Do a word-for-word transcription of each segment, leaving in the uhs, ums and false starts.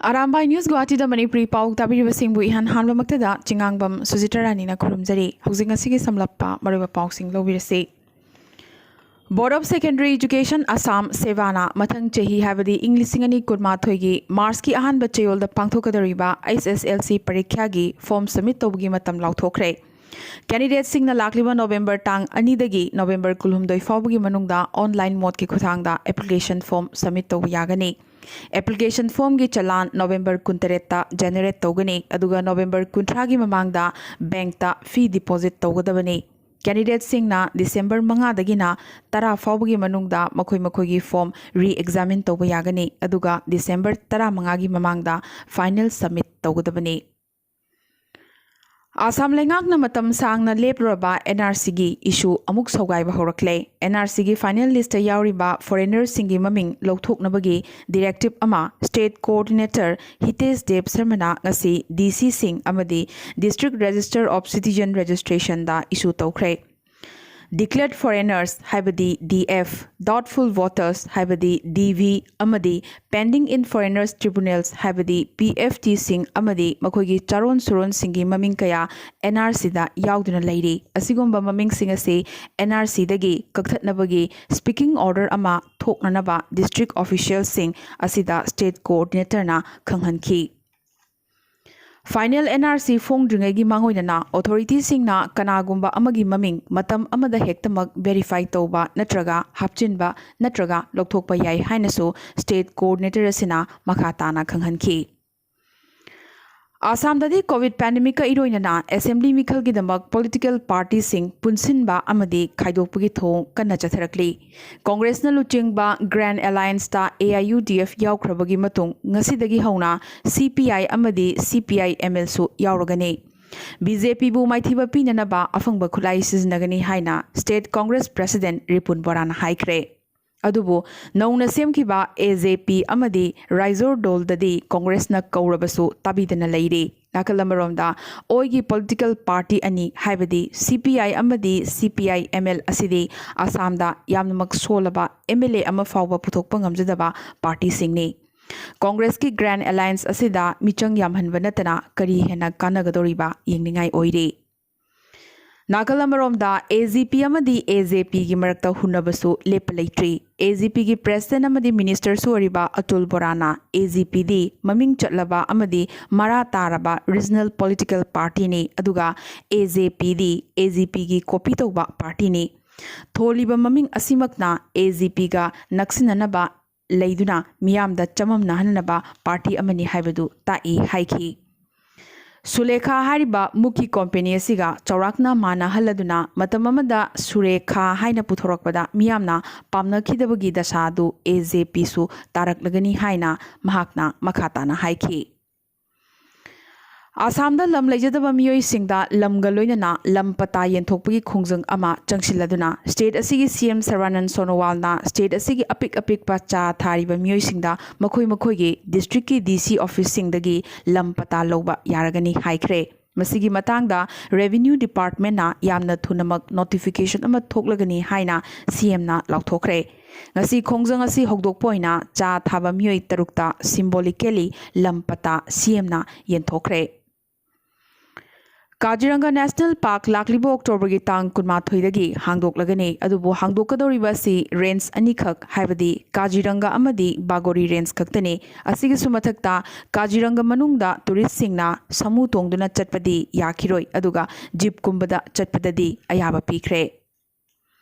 Arambai news ꯒꯨꯋꯥꯍꯥꯇꯤꯗ Manipuri ꯄꯥꯎ ꯇꯥꯕꯤꯔꯤꯕꯁꯤꯡꯕꯨ ꯏꯍꯥꯟ ꯍꯥꯟꯕꯃꯛꯇꯗ ꯆꯤꯉꯥꯡꯕꯝ ꯁꯨꯖꯤꯇꯥ ꯔꯥꯅꯤꯅ ꯈꯨꯔꯨꯝꯖꯔꯤ꯫ ꯍꯧꯖꯤꯛ ꯉꯁꯤꯒꯤ ꯁꯝꯂꯞꯄ ꯃꯔꯨꯑꯣꯏꯕ ꯄꯥꯎꯁꯤꯡ ꯂꯧꯕꯤꯔꯁꯤ꯫ Board of Secondary Education Assam, ꯁꯦꯕꯥꯅ ꯃꯊꯪ ꯆꯍꯤ, ꯍꯥꯏꯕꯗꯤ ꯏꯪ ꯂꯤꯁꯤꯡ ꯑꯅꯤ ꯀꯨꯟꯃꯥꯊꯣꯏꯒꯤ ꯃꯥꯔꯆꯀꯤ ꯑꯍꯥꯟꯕ ꯆꯌꯣꯜꯗ ꯄꯥꯡꯊꯣꯛꯀꯗꯧꯔꯤꯕ H S L C ꯄꯔꯤꯈ꯭ꯌꯥꯒꯤ ꯐꯣꯔꯝ ꯁꯕꯃꯤꯠ ꯇꯧꯕꯒꯤ ꯃꯇꯝ ꯂꯥꯎꯊꯣꯛꯈ꯭ꯔꯦ꯫ ꯀꯦꯟꯗꯤꯗꯦꯠꯁꯤꯡꯅ ꯂꯥꯛꯂꯤꯕ ꯅꯣꯕꯦꯝꯕꯔ ꯇꯥꯡ ꯑꯅꯤꯗꯒꯤ ꯅꯣꯕꯦꯝꯕꯔ ꯀꯨꯟꯍꯨꯝꯗꯣꯏ ꯐꯥꯎꯕꯒꯤ ꯃꯅꯨꯡꯗ ꯑꯣꯟꯂꯥꯏꯟ ꯃꯣꯗꯀꯤ ꯈꯨꯠꯊꯥꯡꯗ ꯑꯦꯄ꯭ꯂꯤꯀꯦꯁꯟ ꯐꯣꯔꯝ ꯁꯕꯃꯤꯠ ꯇꯧꯕ ꯌꯥꯒꯅꯤ꯫ ꯑꯦꯄ꯭ꯂꯤꯀꯦꯁꯟ ꯐꯣꯔꯝꯒꯤ ꯆꯂꯥꯟ ꯅꯣꯕꯦꯝꯕꯔ ꯀꯨꯟꯇꯔꯦꯠꯇ ꯖꯦꯅꯦꯔꯦꯠ ꯇꯧꯒꯅꯤ, ꯑꯗꯨꯒ ꯅꯣꯕꯦꯝꯕꯔ ꯀꯨꯟꯊ꯭ꯔꯥꯒꯤ ꯃꯃꯥꯡꯗ ꯕꯦꯡꯛꯇ ꯐꯤ ꯗꯤꯄꯣꯖꯤꯠ ꯇꯧꯒꯗꯕꯅꯤ꯫ ꯀꯦꯟꯗꯤꯗꯦꯠꯁꯤꯡꯅ ꯗꯤꯁꯦꯝꯕꯔ ꯃꯉꯥꯗꯒꯤꯅ ꯇꯔꯥ ꯐꯥꯎꯕꯒꯤ ꯃꯅꯨꯡꯗ ꯃꯈꯣꯏ ꯃꯈꯣꯏꯒꯤ ꯐꯣꯔꯝ ꯔꯤ ꯑꯦꯛꯖꯥꯃꯤꯟ ꯇꯧꯕ ꯌꯥꯒꯅꯤ, ꯑꯗꯨꯒ ꯗꯤꯁꯦꯝꯕꯔ ꯇꯔꯥꯃꯉꯥꯒꯤ ꯃꯃꯥꯡꯗ ꯐꯥꯏꯅꯦꯜ ꯁꯕꯃꯤꯠ ꯇꯧꯒꯗꯕꯅꯤ꯫ ꯑꯁꯥꯝ ꯂꯩꯉꯥꯛꯅ ꯃꯇꯝ ꯁꯥꯡꯅ ꯂꯦꯞꯂꯨꯔꯕ N R Cꯒꯤ ꯏꯁꯨ ꯑꯃꯨꯛ ꯁꯧꯒꯥꯏꯕ ꯍꯧꯔꯛꯂꯦ꯫ N R Cꯒꯤ ꯐꯥꯏꯅꯦꯜ ꯂꯤꯁꯇ ꯌꯥꯎꯔꯤꯕ ꯐꯣꯔꯦꯅꯔꯁꯤꯡꯒꯤ ꯃꯃꯤꯡ ꯂꯧꯊꯣꯛꯅꯕꯒꯤ ꯗꯤꯔꯦꯛꯇꯤꯚ ꯑꯃ ꯁ꯭ꯇꯦꯠ ꯀꯣꯑꯣꯔꯗꯤꯅꯦꯇꯔ ꯍꯤꯇꯦꯁ ꯗꯦꯕ ꯁꯔꯃꯅ ꯉꯁꯤ D Cꯁꯤꯡ ꯑꯃꯗꯤ District Register of Citizen Registrationꯗ ꯏꯁꯨ ꯇꯧꯈ꯭ꯔꯦ꯫ Declared foreigners, ꯍꯥꯏꯕꯗꯤ D F, doubtful voters, ꯍꯥꯏꯕꯗꯤ D V, ꯑꯃꯗꯤ pending in foreigners tribunals, ꯍꯥꯏꯕꯗꯤ P F Tꯁꯤꯡ ꯑꯃꯗꯤ ꯃꯈꯣꯏꯒꯤ ꯆꯥꯔꯣꯟ ꯁꯨꯔꯣꯟꯁꯤꯡꯒꯤ ꯃꯃꯤꯡ ꯀꯌꯥ N R Cꯗ ꯌꯥꯎꯗꯨꯅ ꯂꯩꯔꯤ꯫ ꯑꯁꯤꯒꯨꯝꯕ ꯃꯃꯤꯡꯁꯤꯡ ꯑꯁꯤ N R Cꯗꯒꯤ ꯀꯛꯊꯠꯅꯕꯒꯤ speaking order ꯑꯃ ꯊꯣꯛꯅꯅꯕ district officialꯁꯤꯡ ꯑꯁꯤꯗ state coordinatorꯅ ꯈꯪꯍꯟꯈꯤ꯫ ꯐꯥꯏꯅꯦꯜ N R C ꯐꯣꯡꯗ꯭ꯔꯤꯉꯩꯒꯤ ꯃꯥꯡꯑꯣꯏꯅꯅ ꯑꯣꯊꯣꯔꯤꯇꯤꯁꯤꯡꯅ ꯀꯅꯥꯒꯨꯝꯕ ꯑꯃꯒꯤ ꯃꯃꯤꯡ ꯃꯇꯝ ꯑꯃꯗ ꯍꯦꯛꯇꯃꯛ verify ꯇꯧꯕ ꯅꯠꯇ꯭ꯔꯒ ꯍꯥꯞꯆꯤꯟꯕ ꯅꯠꯇ꯭ꯔꯒ ꯂꯧꯊꯣꯛꯄ ꯌꯥꯏ ꯍꯥꯏꯅꯁꯨ state coordinator ꯑꯁꯤꯅ ꯃꯈꯥ ꯇꯥꯅ ꯈꯪꯍꯟꯈꯤ꯫ ꯑꯁꯥꯝꯗꯗꯤ COVID pandemicꯀ ꯏꯔꯣꯏꯅꯅ assembly ꯃꯤꯈꯜꯒꯤꯗꯃꯛ political partyꯁꯤꯡ ꯄꯨꯟꯁꯤꯟꯕ ꯑꯃꯗꯤ ꯈꯥꯏꯗꯣꯛꯄꯒꯤ ꯊꯧꯑꯣꯡ ꯀꯟꯅ ꯆꯠꯊꯔꯛꯂꯤ꯫ ꯀꯣꯡꯒ꯭ꯔꯦꯁꯅ ꯂꯨꯆꯤꯡꯕ Grand Allianceꯇ A I U D F ꯌꯥꯎꯈ꯭ꯔꯕꯒꯤ ꯃꯇꯨꯡ ꯉꯁꯤꯗꯒꯤ ꯍꯧꯅ C P I ꯑꯃꯗꯤ C P I M Lꯁꯨ ꯌꯥꯎꯔꯒꯅꯤ꯫ B J Pꯕꯨ ꯃꯥꯏꯊꯤꯕ ꯄꯤꯅꯅꯕ ꯑꯐꯪꯕ ꯈꯨꯠꯂꯥꯏ ꯁꯤꯖꯤꯟꯅꯒꯅꯤ ꯍꯥꯏꯅ State Congress President ꯔꯤꯄꯨꯟ ꯕꯣꯔꯥꯅ ꯍꯥꯏꯈ꯭ꯔꯦ꯫ ꯑꯗꯨꯕꯨ ꯅꯧꯅ ꯁꯦꯝꯈꯤꯕ A J P ꯑꯃꯗꯤ ꯔꯥꯏꯖꯣꯔ ꯗꯣꯜꯗꯗꯤ ꯀꯣꯡꯒ꯭ꯔꯦꯁꯅ ꯀꯧꯔꯕꯁꯨ ꯇꯥꯕꯤꯗꯅ ꯂꯩꯔꯤ꯫ ꯅꯥꯀꯜ ꯑꯃꯔꯣꯝꯗ ꯑꯣꯏꯒꯤ political party ꯑꯅꯤ, ꯍꯥꯏꯕꯗꯤ C P I ꯑꯃꯗꯤ C P I M L ꯑꯁꯤꯗꯤ ꯑꯁꯥꯝꯗ ꯌꯥꯝꯅꯃꯛ ꯁꯣꯜꯂꯕ M L A ꯑꯃ ꯐꯥꯎꯕ ꯄꯨꯊꯣꯛꯄ ꯉꯝꯖꯗꯕ partyꯁꯤꯡꯅꯤ꯫ ꯀꯣꯡꯒ꯭ꯔꯦꯁꯀꯤ ꯒ꯭ꯔꯥꯟ ꯑꯦꯂꯥꯌꯟꯁ ꯑꯁꯤꯗ ꯃꯤꯆꯪ ꯌꯥꯝꯍꯟꯕ ꯅꯠꯇꯅ ꯀꯔꯤ ꯍꯦꯟꯅ ꯀꯥꯟꯅꯒꯗꯧꯔꯤꯕ ꯌꯦꯡꯅꯤꯡꯉꯥꯏ ꯑꯣꯏꯔꯤ꯫ ꯅꯥꯀꯜ ꯑꯃꯔꯣꯝꯗ, ꯑꯦ ꯖꯤ ꯄꯤ ꯑꯃꯗꯤ ꯑꯦ ꯖꯦ ꯄꯤꯒꯤ ꯃꯔꯛꯇ ꯍꯨꯟꯅꯕꯁꯨ ꯂꯦꯞꯄ ꯂꯩꯇ꯭ꯔꯤ꯫ ꯑꯦ ꯖꯤ ꯄꯤꯒꯤ ꯄ꯭ꯔꯦꯁꯤꯗꯦꯟꯠ ꯑꯃꯗꯤ ꯃꯤꯅꯤꯁꯇꯔꯁꯨ ꯑꯣꯏꯔꯤꯕ ꯑꯇꯨꯜ ꯕꯣꯔꯥꯅ, ꯑꯦ ꯖꯤ ꯄꯤꯗꯤ ꯃꯃꯤꯡ ꯆꯠꯂꯕ ꯑꯃꯗꯤ ꯃꯔꯥ ꯇꯥꯔꯕ ꯔꯤꯖꯅꯦꯜ ꯄꯣꯂꯤꯇꯤꯀꯦꯜ ꯄꯥꯔꯇꯤꯅꯤ, ꯑꯗꯨꯒ ꯑꯦ ꯖꯦ ꯄꯤꯗꯤ ꯑꯦ ꯖꯤ ꯄꯤꯒꯤ ꯀꯣꯄꯤ ꯇꯧꯕ ꯄꯥꯔꯇꯤꯅꯤ꯫ ꯊꯣꯜꯂꯤꯕ ꯃꯃꯤꯡ ꯑꯁꯤꯃꯛꯅ ꯑꯦ ꯖꯤ ꯄꯤꯒ ꯅꯛꯁꯤꯟꯅꯅꯕ ꯂꯩꯗꯨꯅ ꯃꯤꯌꯥꯝꯗ ꯆꯃꯝꯅꯍꯟꯅꯕ ꯄꯥꯔꯇꯤ ꯑꯃꯅꯤ ꯍꯥꯏꯕꯗꯨ ꯇꯥꯛꯏ ꯍꯥꯏꯈꯤ꯫ ꯁꯨꯂꯦꯈꯥ ꯍꯥꯏꯔꯤꯕ ꯃꯨꯛꯀꯤ ꯀꯣꯝꯄꯦꯅꯤ ꯑꯁꯤꯒ ꯆꯥꯎꯔꯥꯛꯅ ꯃꯥꯟꯅꯍꯜꯂꯗꯨꯅ ꯃꯇꯝ ꯑꯃꯗ ꯁꯨꯔꯦꯈꯥ ꯍꯥꯏꯅ ꯄꯨꯊꯣꯔꯛꯄꯗ ꯃꯤꯌꯥꯝꯅ ꯄꯥꯝꯅꯈꯤꯗꯕꯒꯤ ꯗꯁꯥ ꯑꯗꯨ ꯑꯦ ꯖꯦ ꯄꯤꯁꯨ ꯇꯥꯔꯛꯂꯒꯅꯤ ꯍꯥꯏꯅ ꯃꯍꯥꯛꯅ ꯃꯈꯥ ꯇꯥꯅ ꯍꯥꯏꯈꯤ꯫ ꯑꯁꯥꯝꯗ ꯂꯝ ꯂꯩꯖꯗꯕ ꯃꯤꯑꯣꯏꯁꯤꯡꯗ ꯂꯝꯒ ꯂꯣꯏꯅꯅ ꯂꯝ ꯄꯇꯥ ꯌꯦꯟꯊꯣꯛꯄꯒꯤ ꯈꯣꯡꯖꯪ ꯑꯃ ꯆꯪꯁꯤꯜꯂꯗꯨꯅ ꯁ꯭ꯇꯦꯠ ꯑꯁꯤꯒꯤ ꯁꯤ ꯑꯦꯝ ꯁꯔꯕꯥꯅꯟꯗ ꯁꯣꯅꯣꯋꯥꯜꯅ ꯁ꯭ꯇꯦꯠ ꯑꯁꯤꯒꯤ ꯑꯄꯤꯛ ꯑꯄꯤꯛꯄ ꯆꯥ ꯊꯥꯔꯤꯕ ꯃꯤꯑꯣꯏꯁꯤꯡꯗ ꯃꯈꯣꯏ ꯃꯈꯣꯏꯒꯤ ꯗꯤꯁꯇ꯭ꯔꯤꯛꯀꯤ ꯗꯤ ꯁꯤ ꯑꯣꯐꯤꯁꯁꯤꯡꯗꯒꯤ ꯂꯝ ꯄꯇꯥ ꯂꯧꯕ ꯌꯥꯔꯒꯅꯤ ꯍꯥꯏꯈ꯭ꯔꯦ꯫ ꯃꯁꯤꯒꯤ ꯃꯇꯥꯡꯗ ꯔꯦꯚꯤꯅ꯭ꯌꯨ ꯗꯤꯄꯥꯔꯠꯃꯦꯟꯠꯅ ꯌꯥꯝꯅ ꯊꯨꯅꯃꯛ ꯅꯣꯇꯤꯐꯤꯀꯦꯁꯟ ꯑꯃ ꯊꯣꯛꯂꯒꯅꯤ ꯍꯥꯏꯅ ꯁꯤ ꯑꯦꯝꯅ ꯂꯥꯎꯊꯣꯛꯈ꯭ꯔꯦ꯫ ꯉꯁꯤ ꯈꯣꯡꯖꯪ ꯑꯁꯤ ꯍꯧꯗꯣꯛꯄ ꯑꯣꯏꯅ ꯆꯥ ꯊꯥꯕ ꯃꯤꯑꯣꯏ ꯇꯔꯨꯛꯇ ꯁꯤꯝꯕꯣꯂꯤꯀꯦꯂꯤ ꯂꯝ ꯄꯇꯥ ꯁꯤ ꯑꯦꯝꯅ ꯌꯦꯟꯊꯣꯛꯈ꯭ꯔꯦ꯫ ꯀꯥꯖꯤꯔꯪꯒ ꯅꯦꯁꯅꯦꯜ ꯄꯥꯔꯛ ꯂꯥꯛꯂꯤꯕ ꯑꯣꯛꯇꯣꯕꯔꯒꯤ ꯇꯥꯡ ꯀꯨꯟꯃꯥꯊꯣꯏꯗꯒꯤ ꯍꯥꯡꯗꯣꯛꯂꯒꯅꯤ꯫ ꯑꯗꯨꯕꯨ ꯍꯥꯡꯗꯣꯛꯀꯗꯧꯔꯤꯕ ꯑꯁꯤ ꯔꯦꯟꯖ ꯑꯅꯤꯈꯛ, ꯍꯥꯏꯕꯗꯤ ꯀꯥꯖꯤꯔꯪꯒ ꯑꯃꯗꯤ ꯕꯥꯒꯣꯔꯤ ꯔꯦꯟꯖ ꯈꯛꯇꯅꯤ꯫ ꯑꯁꯤꯒꯤꯁꯨ ꯃꯊꯛꯇ ꯀꯥꯖꯤꯔꯪꯒ ꯃꯅꯨꯡꯗ ꯇꯨꯔꯤꯁꯁꯤꯡꯅ ꯁꯥꯃꯨ ꯇꯣꯡꯗꯨꯅ ꯆꯠꯄꯗꯤ ꯌꯥꯈꯤꯔꯣꯏ, ꯑꯗꯨꯒ ꯖꯤꯞꯀꯨꯝꯕꯗ ꯆꯠꯄꯗꯗꯤ ꯑꯌꯥꯕ ꯄꯤꯈ꯭ꯔꯦ꯫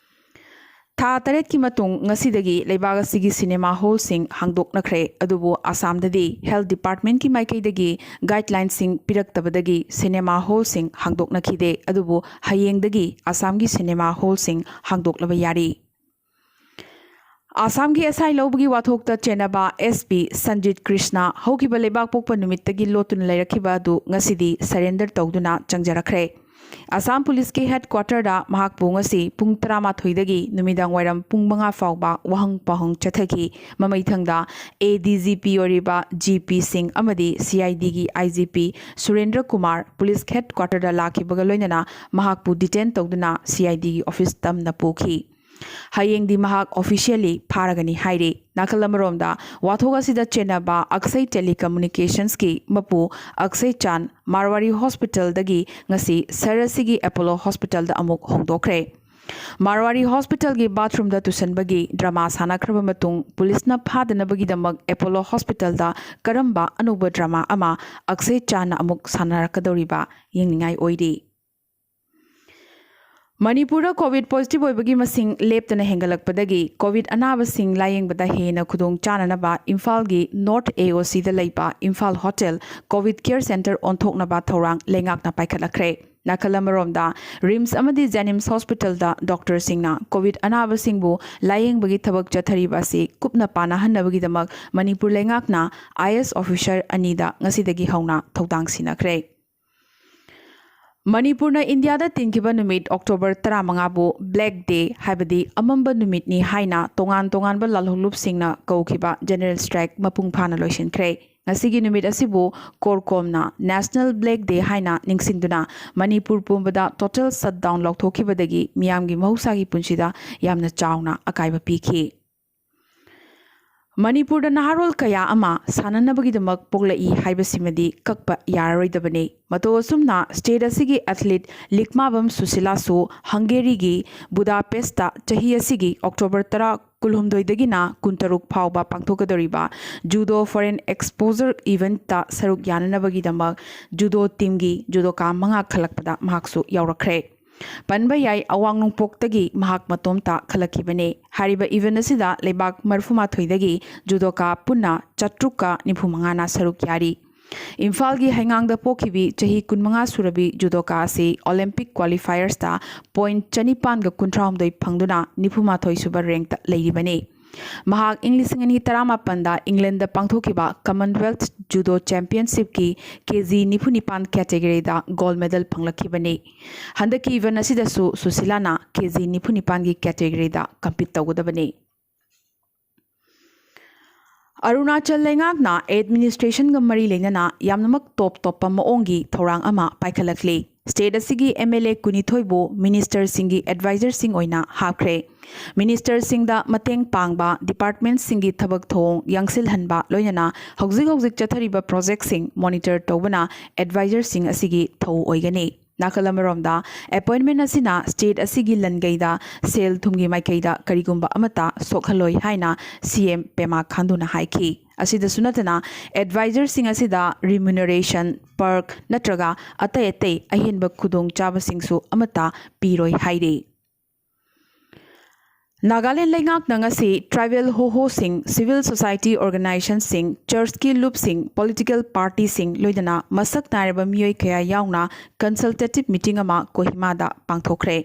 ꯊꯥ ꯇꯔꯦꯠꯀꯤ ꯃꯇꯨꯡ ꯉꯁꯤꯗꯒꯤ ꯂꯩꯕꯥꯛ ꯑꯁꯤꯒꯤ ꯁꯤꯅꯦꯃꯥ ꯍꯣꯜꯁꯤꯡ ꯍꯥꯡꯗꯣꯛꯅꯈ꯭ꯔꯦ꯫ ꯑꯗꯨꯕꯨ ꯑꯁꯥꯝꯗꯗꯤ ꯍꯦꯜꯊ ꯗꯤꯄꯥꯔꯠꯃꯦꯟꯠꯀꯤ ꯃꯥꯏꯀꯩꯗꯒꯤ ꯒꯥꯏꯗꯂꯥꯏꯟꯁꯤꯡ ꯄꯤꯔꯛꯇꯕꯗꯒꯤ ꯁꯤꯅꯦꯃꯥ ꯍꯣꯜꯁꯤꯡ ꯍꯥꯡꯗꯣꯛꯅꯈꯤꯗꯦ꯫ ꯑꯗꯨꯕꯨ ꯍꯌꯦꯡꯗꯒꯤ ꯑꯁꯥꯝꯒꯤ ꯁꯤꯅꯦꯃꯥ ꯍꯣꯜꯁꯤꯡ ꯍꯥꯡꯗꯣꯛꯂꯕ ꯌꯥꯔꯤ꯫ ꯑꯁꯥꯝꯒꯤ ꯑꯦꯁ ꯑꯥꯏ ꯂꯧꯕꯒꯤ ꯋꯥꯊꯣꯛꯇ ꯆꯦꯟꯅꯕ ꯑꯦꯁ ꯄꯤ ꯁꯟꯖꯤꯠ ꯀ꯭ꯔꯤꯁꯅ ꯍꯧꯈꯤꯕ ꯂꯩꯕꯥꯛꯄꯣꯛꯄ ꯅꯨꯃꯤꯠꯇꯒꯤ ꯂꯣꯠꯇꯨꯅ ꯂꯩꯔꯛꯈꯤꯕ ꯑꯗꯨ ꯉꯁꯤꯗꯤ ꯁꯔꯦꯟꯗꯔ ꯇꯧꯗꯨꯅ ꯆꯪꯖꯔꯛꯈ꯭ꯔꯦ꯫ ꯑꯁꯥꯝ ꯄꯨꯂꯤꯁꯀꯤ ꯍꯦꯗꯀ꯭ꯋꯥꯇꯔꯗ ꯃꯍꯥꯛꯄꯨ ꯉꯁꯤ ꯄꯨꯡ ꯇꯔꯥꯃꯥꯊꯣꯏꯗꯒꯤ ꯅꯨꯃꯤꯗꯥꯡ ꯋꯥꯏꯔꯝ ꯄꯨꯡ ꯃꯉꯥ ꯐꯥꯎꯕ ꯋꯥꯍꯪ ꯄꯥꯎꯍꯪ ꯆꯠꯊꯈꯤ꯫ ꯃꯃꯩꯊꯪꯗ ꯑꯦ ꯗꯤ ꯖꯤ ꯄꯤ ꯑꯣꯏꯔꯤꯕ ꯖꯤ ꯄꯤ ꯁꯤꯡ ꯑꯃꯗꯤ ꯁꯤ ꯑꯥꯏ ꯗꯤꯒꯤ I G P Surendra Kumar police ꯍꯦꯗꯀ꯭ꯋꯥꯇꯔꯗ ꯂꯥꯛꯈꯤꯕꯒ ꯂꯣꯏꯅꯅ ꯃꯍꯥꯛꯄꯨ ꯗꯤꯇꯦꯟ ꯇꯧꯗꯨꯅ ꯁꯤ ꯑꯥꯏ ꯗꯤꯒꯤ ꯑꯣꯐꯤꯁ ꯇꯝꯅ ꯄꯨꯈꯤ꯫ ꯍꯌꯦꯡꯗꯤ ꯃꯍꯥꯛ officially ꯐꯥꯔꯒꯅꯤ ꯍꯥꯏꯔꯤ꯫ ꯅꯥꯀꯜ ꯑꯃꯔꯣꯝꯗ, ꯋꯥꯊꯣꯛ ꯑꯁꯤꯗ ꯆꯦꯟꯅꯕ ꯑꯛꯁꯩ Telecommunicationsꯀꯤ ꯃꯄꯨ ꯑꯛꯁꯩ ꯆꯥꯟ ꯃꯥꯔꯋꯥꯔꯤ Hospitalꯗꯒꯤ ꯉꯁꯤ ꯁꯍꯔ ꯑꯁꯤꯒꯤ Apollo Hospitalꯗ ꯑꯃꯨꯛ ꯍꯣꯡꯗꯣꯛꯈ꯭ꯔꯦ꯫ ꯃꯥꯔꯋꯥꯔꯤ Hospitalꯒꯤ bathroomꯗ ꯇꯨꯁꯟꯕꯒꯤ drama ꯁꯥꯟꯅꯈ꯭ꯔꯕ ꯃꯇꯨꯡ, ꯄꯨꯂꯤꯁꯅ ꯐꯥꯗꯅꯕꯒꯤꯗꯃꯛ Apollo Hospitalꯗ ꯀꯔꯝꯕ ꯑꯅꯧꯕ drama ꯑꯃ ꯑꯛꯁꯩ ꯆꯥꯟꯅ ꯑꯃꯨꯛ ꯁꯥꯟꯅꯔꯛꯀꯗꯧꯔꯤꯕ ꯌꯦꯡꯅꯤꯡꯉꯥꯏ ꯑꯣꯏꯔꯤ꯫ ꯃꯅꯤꯄꯨꯔꯗ COVID positive ꯑꯣꯏꯕꯒꯤ ꯃꯁꯤꯡ ꯂꯦꯞꯇꯅ ꯍꯦꯟꯒꯠꯂꯛꯄꯗꯒꯤ COVID ꯑꯅꯥꯕꯁꯤꯡ ꯂꯥꯌꯦꯡꯕꯗ ꯍꯦꯟꯅ ꯈꯨꯗꯣꯡ ꯆꯥꯅꯅꯕ ꯏꯝꯐꯥꯜꯒꯤ North AOCꯗ ꯂꯩꯕ Imphal Hotel COVID Care Center ꯑꯣꯟꯊꯣꯛꯅꯕ ꯊꯧꯔꯥꯡ ꯂꯩꯉꯥꯛꯅ ꯄꯥꯏꯈꯠꯂꯛꯈ꯭ꯔꯦ꯫ ꯅꯥꯀꯜ ꯑꯃꯔꯣꯝꯗ, RIMS ꯑꯃꯗꯤ JNIMS Hospitalꯗ doctorꯁꯤꯡꯅ COVID ꯑꯅꯥꯕꯁꯤꯡꯕꯨ ꯂꯥꯌꯦꯡꯕꯒꯤ ꯊꯕꯛ ꯆꯠꯊꯔꯤꯕ ꯑꯁꯤ ꯀꯨꯞꯅ ꯄꯥꯅꯍꯟꯅꯕꯒꯤꯗꯃꯛ ꯃꯅꯤꯄꯨꯔ ꯂꯩꯉꯥꯛꯅ IAS officer ꯑꯅꯤꯗ ꯉꯁꯤꯗꯒꯤ ꯍꯧꯅ ꯊꯧꯗꯥꯡ ꯁꯤꯟꯅꯈ꯭ꯔꯦ꯫ ꯃꯅꯤꯄꯨꯔꯅ ꯏꯟꯗꯤꯌꯥꯗ ꯇꯤꯟꯈꯤꯕ ꯅꯨꯃꯤꯠ October ꯇꯔꯥꯃꯉꯥꯕꯨ Black Day, ꯍꯥꯏꯕꯗꯤ ꯑꯃꯝꯕ ꯅꯨꯃꯤꯠꯅꯤ ꯍꯥꯏꯅ ꯇꯣꯉꯥꯟ ꯇꯣꯉꯥꯟꯕ ꯂꯥꯜꯍꯧꯂꯨꯞꯁꯤꯡꯅ ꯀꯧꯈꯤꯕ general strike ꯃꯄꯨꯡ ꯐꯥꯅ ꯂꯣꯏꯁꯤꯟꯈ꯭ꯔꯦ꯫ ꯉꯁꯤꯒꯤ ꯅꯨꯃꯤꯠ ꯑꯁꯤꯕꯨ ꯀꯣꯔꯀꯣꯝꯅ National Black Day ꯍꯥꯏꯅ ꯅꯤꯡꯁꯤꯡꯗꯨꯅ ꯃꯅꯤꯄꯨꯔ ꯄꯨꯝꯕꯗ total shutdown ꯂꯥꯎꯊꯣꯛꯈꯤꯕꯗꯒꯤ ꯃꯤꯌꯥꯝꯒꯤ ꯃꯍꯧꯁꯥꯒꯤ ꯄꯨꯟꯁꯤꯗ ꯌꯥꯝꯅ ꯆꯥꯎꯅ ꯑꯀꯥꯏꯕ ꯄꯤꯈꯤ꯫ ꯃꯅꯤꯄꯨꯔꯗ ꯅꯍꯥꯔꯣꯜ ꯀꯌꯥ ꯑꯃ ꯁꯥꯟꯅꯅꯕꯒꯤꯗꯃꯛ ꯄꯣꯛꯂꯛꯏ ꯍꯥꯏꯕꯁꯤꯃꯗꯤ ꯀꯛꯄ ꯌꯥꯔꯔꯣꯏꯗꯕꯅꯤ꯫ ꯃꯇꯧ ꯑꯁꯨꯝꯅ state ꯑꯁꯤꯒꯤ athlete ꯂꯤꯛꯃꯥꯕꯝ ꯁꯨꯁꯤꯂꯥꯁꯨ ꯍꯪꯒꯦꯔꯤꯒꯤ ꯕꯨꯗꯥꯄꯦꯁꯇ ꯆꯍꯤ ꯑꯁꯤꯒꯤ October ꯇꯔꯥ, ꯀꯨꯟꯍꯨꯝꯗꯣꯏꯗꯒꯤꯅ ꯀꯨꯟꯇꯔꯨꯛ ꯐꯥꯎꯕ ꯄꯥꯡꯊꯣꯛꯀꯗꯧꯔꯤꯕ Judo Foreign Exposure Eventꯇ ꯁꯔꯨꯛ ꯌꯥꯅꯅꯕꯒꯤꯗꯃꯛ Judo teamꯒꯤ judoka ꯃꯉꯥ ꯈꯜꯂꯛꯄꯗ ꯃꯍꯥꯛꯁꯨ ꯌꯥꯎꯔꯛꯈ꯭ꯔꯦ꯫ ꯄꯟꯕ ꯌꯥꯏ, ꯑꯋꯥꯡ ꯅꯣꯡꯄꯣꯛꯇꯒꯤ ꯃꯍꯥꯛ ꯃꯇꯣꯝꯇ ꯈꯜꯂꯛꯈꯤꯕꯅꯤ꯫ ꯍꯥꯏꯔꯤꯕ event ꯑꯁꯤꯗ ꯂꯩꯕꯥꯛ ꯃꯔꯤꯐꯨꯃꯥꯊꯣꯏꯗꯒꯤ judoka ꯄꯨꯟꯅ ꯆꯥꯇ꯭ꯔꯨꯛꯀ ꯅꯤꯐꯨ ꯃꯉꯥꯅ ꯁꯔꯨꯛ ꯌꯥꯔꯤ꯫ ꯏꯝꯐꯥꯜꯒꯤ ꯍꯩꯉꯥꯡꯗ ꯄꯣꯛꯈꯤꯕꯤ ꯆꯍꯤ ꯀꯨꯟꯃꯉꯥ ꯁꯨꯔꯕꯤ judoka ꯑꯁꯤ Olympic qualifiersꯇ point ꯆꯅꯤꯄꯥꯟꯒ ꯀꯨꯟꯊ꯭ꯔꯥꯍꯨꯝꯗꯣꯏ ꯐꯪꯗꯨꯅ ꯅꯤꯐꯨꯃꯥꯊꯣꯏ ꯁꯨꯕ rankꯇ ꯂꯩꯔꯤꯕꯅꯤ꯫ ꯃꯍꯥꯛ ꯏꯪ ꯂꯤꯁꯤꯡ ꯑꯅꯤ ꯇꯔꯥꯃꯥꯄꯟꯗ Englandꯗ ꯄꯥꯡꯊꯣꯛꯈꯤꯕ Commonwealth Judo Championshipꯀꯤ KG ꯅꯤꯐꯨ ꯅꯤꯄꯥꯟ categoryꯗ gold medal ꯐꯪꯂꯛꯈꯤꯕꯅꯤ꯫ ꯍꯟꯗꯛꯀꯤ event ꯑꯁꯤꯗꯁꯨ ꯁꯨꯁꯤꯂꯥꯅ KG ꯅꯤꯐꯨ ꯅꯤꯄꯥꯟꯒꯤ categoryꯗ compete ꯇꯧꯒꯗꯕꯅꯤ꯫ ꯑꯔꯨꯅꯥꯆꯜ ꯂꯩꯉꯥꯛꯅ administrationꯒ ꯃꯔꯤ ꯂꯩꯅꯅ ꯌꯥꯝꯅꯃꯛ ꯇꯣꯞ ꯇꯣꯞꯄ ꯃꯑꯣꯡꯒꯤ ꯊꯧꯔꯥꯡ ꯑꯃ ꯄꯥꯏꯈꯠꯂꯛꯂꯤ꯫ ꯁ꯭ꯇꯦꯠ ꯑꯁꯤꯒꯤ ꯑꯦꯝ ꯑꯦꯜ ꯑꯦ ꯀꯨꯟꯅꯤꯊꯣꯏꯕꯨ ꯃꯤꯅꯤꯁꯇꯔꯁꯤꯡꯒꯤ ꯑꯦꯗꯚꯥꯏꯖꯔꯁꯤꯡ ꯑꯣꯏꯅ ꯍꯥꯞꯈ꯭ꯔꯦ꯫ ꯃꯤꯅꯤꯁꯇꯔꯁꯤꯡꯗ ꯃꯇꯦꯡ ꯄꯥꯡꯕ, ꯗꯤꯄꯥꯔꯠꯃꯦꯟꯠꯁꯤꯡꯒꯤ ꯊꯕꯛ ꯊꯧꯑꯣꯡ ꯌꯥꯡꯁꯤꯜꯍꯟꯕ, ꯂꯣꯏꯅꯅ ꯍꯧꯖꯤꯛ ꯍꯧꯖꯤꯛ ꯆꯠꯊꯔꯤꯕ ꯄ꯭ꯔꯣꯖꯦꯛꯁꯤꯡ ꯃꯣꯅꯤꯇꯔ ꯇꯧꯕꯅ ꯑꯦꯗꯚꯥꯏꯖꯔꯁꯤꯡ ꯑꯁꯤꯒꯤ ꯊꯧ ꯑꯣꯏꯒꯅꯤ꯫ ꯅꯥꯀꯜ ꯑꯃꯔꯣꯝꯗ, ꯑꯦꯄꯣꯏꯟꯃꯦꯟꯠ ꯑꯁꯤꯅ ꯁ꯭ꯇꯦꯠ ꯑꯁꯤꯒꯤ ꯂꯟꯒꯩꯗ ꯁꯦꯜ ꯊꯨꯝꯒꯤ ꯃꯥꯏꯀꯩꯗ ꯀꯔꯤꯒꯨꯝꯕ ꯑꯃꯠꯇ ꯁꯣꯛꯍꯜꯂꯣꯏ ꯍꯥꯏꯅ ꯁꯤ ꯑꯦꯝ ꯄꯦꯃꯥ ꯈꯥꯟꯗꯨꯅ ꯍꯥꯏꯈꯤ꯫ ꯑꯁꯤꯗꯁꯨ ꯅꯠꯇꯅ, ꯑꯦꯗꯚꯥꯏꯖꯔꯁꯤꯡ ꯑꯁꯤꯗ ꯔꯤꯃ꯭ꯌꯨꯅꯔꯦꯁꯟ, ꯄꯔꯛ ꯅꯠꯇ꯭ꯔꯒ ꯑꯇꯩ ꯑꯇꯩ ꯑꯍꯦꯟꯕ ꯈꯨꯗꯣꯡꯆꯥꯕꯁꯤꯡꯁꯨ ꯑꯃꯠꯇ ꯄꯤꯔꯣꯏ ꯍꯥꯏꯔꯤ꯫ ꯅꯥꯒꯥꯂꯦꯟ ꯂꯩꯉꯥꯛꯅ ꯉꯁꯤ ꯇ꯭ꯔꯥꯏꯕꯦꯜ ꯍꯣꯍꯣꯁꯤꯡ, ꯁꯤꯚꯤꯜ ꯁꯣꯁꯥꯏꯇꯤ ꯑꯣꯔꯒꯅꯥꯏꯖꯦꯁꯟꯁꯤꯡ, ꯆꯔꯆꯀꯤ ꯂꯨꯞꯁꯤꯡ, ꯄꯣꯂꯤꯇꯤꯀꯦꯜ ꯄꯥꯔꯇꯤꯁꯤꯡ, ꯂꯣꯏꯅꯅ ꯃꯁꯛ ꯅꯥꯏꯔꯕ ꯃꯤꯑꯣꯏ ꯀꯌꯥ ꯌꯥꯎꯅ ꯀꯟꯁꯜꯇꯦꯇꯤꯚ ꯃꯤꯇꯤꯡ ꯑꯃ ꯀꯣꯍꯤꯃꯥꯗ ꯄꯥꯡꯊꯣꯛꯈ꯭ꯔꯦ꯫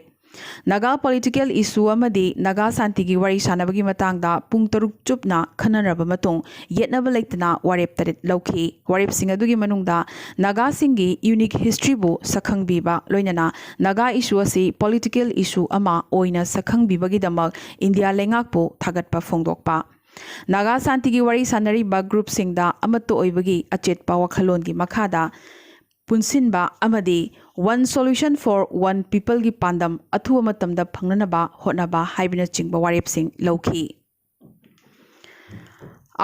ꯅꯥꯒꯥ ꯄꯣꯂꯤꯇꯤꯀꯦꯜ ꯏꯁꯨ ꯑꯃꯗꯤ ꯅꯥꯒꯥ ꯁꯥꯟꯇꯤꯒꯤ ꯋꯥꯔꯤ ꯁꯥꯟꯅꯕꯒꯤ ꯃꯇꯥꯡꯗ ꯄꯨꯡ ꯇꯔꯨꯛ ꯆꯨꯞꯅ ꯈꯟꯅꯔꯕ ꯃꯇꯨꯡ, ꯌꯦꯠꯅꯕ ꯂꯩꯇꯅ ꯋꯥꯔꯦꯞ ꯇꯔꯦꯠ ꯂꯧꯈꯤ꯫ ꯋꯥꯔꯦꯞꯁꯤꯡ ꯑꯗꯨꯒꯤ ꯃꯅꯨꯡꯗ ꯅꯥꯒꯥꯁꯤꯡꯒꯤ ꯌꯨꯅꯤꯛ ꯍꯤꯁꯇ꯭ꯔꯤꯕꯨ ꯁꯛꯈꯪꯕꯤꯕ, ꯂꯣꯏꯅꯅ ꯅꯥꯒꯥ ꯏꯁꯨ ꯑꯁꯤ ꯄꯣꯂꯤꯇꯤꯀꯦꯜ ꯏꯁꯨ ꯑꯃ ꯑꯣꯏꯅ ꯁꯛꯈꯪꯕꯤꯕꯒꯤꯗꯃꯛ ꯏꯟꯗꯤꯌꯥ ꯂꯩꯉꯥꯛꯄꯨ ꯊꯥꯒꯠꯄ ꯐꯣꯡꯗꯣꯛꯄ, ꯅꯥꯒꯥ ꯁꯥꯟꯇꯤꯒꯤ ꯋꯥꯔꯤ ꯁꯥꯟꯅꯔꯤꯕ ꯒ꯭ꯔꯨꯞꯁꯤꯡꯗ ꯑꯃꯠꯇ ꯑꯣꯏꯕꯒꯤ ꯑꯆꯦꯠꯄ ꯋꯥꯈꯜꯂꯣꯟꯒꯤ ꯃꯈꯥꯗ ꯄꯨꯟꯁꯤꯟꯕ ꯑꯃꯗꯤ One Solution for One Peopleꯒꯤ ꯄꯥꯟꯗꯝ ꯑꯊꯨꯕ ꯃꯇꯝꯗ ꯐꯪꯅꯅꯕ ꯍꯣꯠꯅꯕ ꯍꯥꯏꯕꯅꯆꯤꯡꯕ ꯋꯥꯔꯦꯞꯁꯤꯡ ꯂꯧꯈꯤ꯫